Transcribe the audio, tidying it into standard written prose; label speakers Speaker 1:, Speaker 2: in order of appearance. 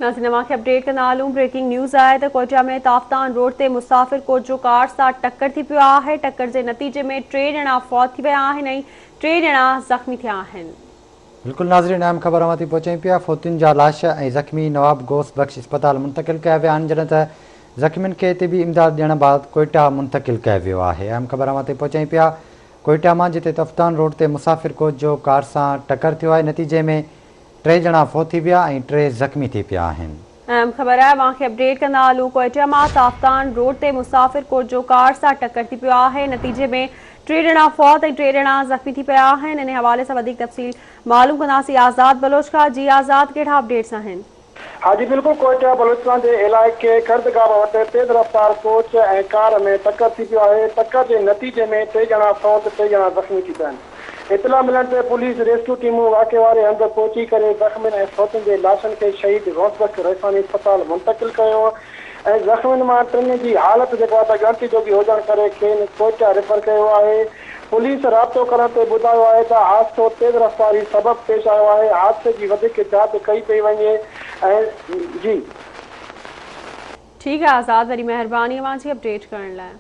Speaker 1: ناظرين اوهان کي اپڊيٽ ڪندا هلون بريڪنگ نيوز آهي ته ڪوئٽا ۾ تافتان روڊ تي مسافر ڪوچ جو ڪار سان ٽڪر ٿي پيو آهي ٽڪر جي نتيجي ۾ ٽي ڄڻا فوت ٿي ويا آهن ۽ ٽي ڄڻا زخمي ٿيا آهن.
Speaker 2: بلڪل ناظرين اهم خبر اوهان تائين پهچايون پيا فوتين جا لاش ۽ زخمي نواب غوث بخش اسپتال منتقل ڪيا ويا آهن جڏهن ته زخمين کي طبي امداد ڏيڻ بعد ڪوئٽا منتقل ڪيو ويو آهي اهم خبر اوهان تائين پهچايون پيا ڪوئٽا مان جتي تفتان روڊ تي مسافر ڪوچ جو ڪار سان ٽڪر ٿيو آهي نتيجي ۾ ٽي ڄڻا فوت ٿي ويا ۽ ٽي زخمي ٿي پيا آهن.
Speaker 1: اهم خبر آهي اوهان کي اپڊيٽ ڪندا هلون ڪوئٽيا مان تافتان روڊ تي مسافر ڪوچ جو ڪار سان ٽڪر ٿي پيو آهي نتيجي ۾ ٽي ڄڻا فوت ۽ ٽي ڄڻا زخمي ٿي پيا آهن انهي حوالي سان وڌيڪ تفصيل معلوم ڪنداسين آزاد بلوچ کان جي آزاد ڪهڙا اپڊيٽس آهن.
Speaker 3: ها جي بلڪل ڪوئٽيا بلوچستان جي علائقي ڪردگاب وٽ تيز رفتار ڪوچ ۽ ڪار ۾ ٽڪر ٿي پيو آهي ٽڪر جي نتيجي ۾ ٽي ڄڻا فوت ٽي ڄڻا زخمي ٿي پيا آهن. اطلاع ملڻ تي پوليس ريسڪيو ٽيمون واقعي واري هنڌ پهچي ڪري زخمين ۽ فوتين جي لاشن کي شهيد غوث بخش رئيساڻي اسپتال منتقل ڪيو ۽ زخمين مان ٽن جي حالت جيڪو آهي ته ڳڻتي جوڳي هجڻ ڪري کين ڪوئٽا ريفر ڪيو ويو آهي پوليس رابطو ڪرڻ تي ٻڌايو آهي ته حادثو تيز رفتاري سبب پيش آيو آهي حادثي جي وڌيڪ جاچ ڪئي پئي وڃي ۽ جي.
Speaker 1: ٺيڪ آهي آزاد وڏي مهرباني اوهان جي اپڊيٽ ڪرڻ لاء.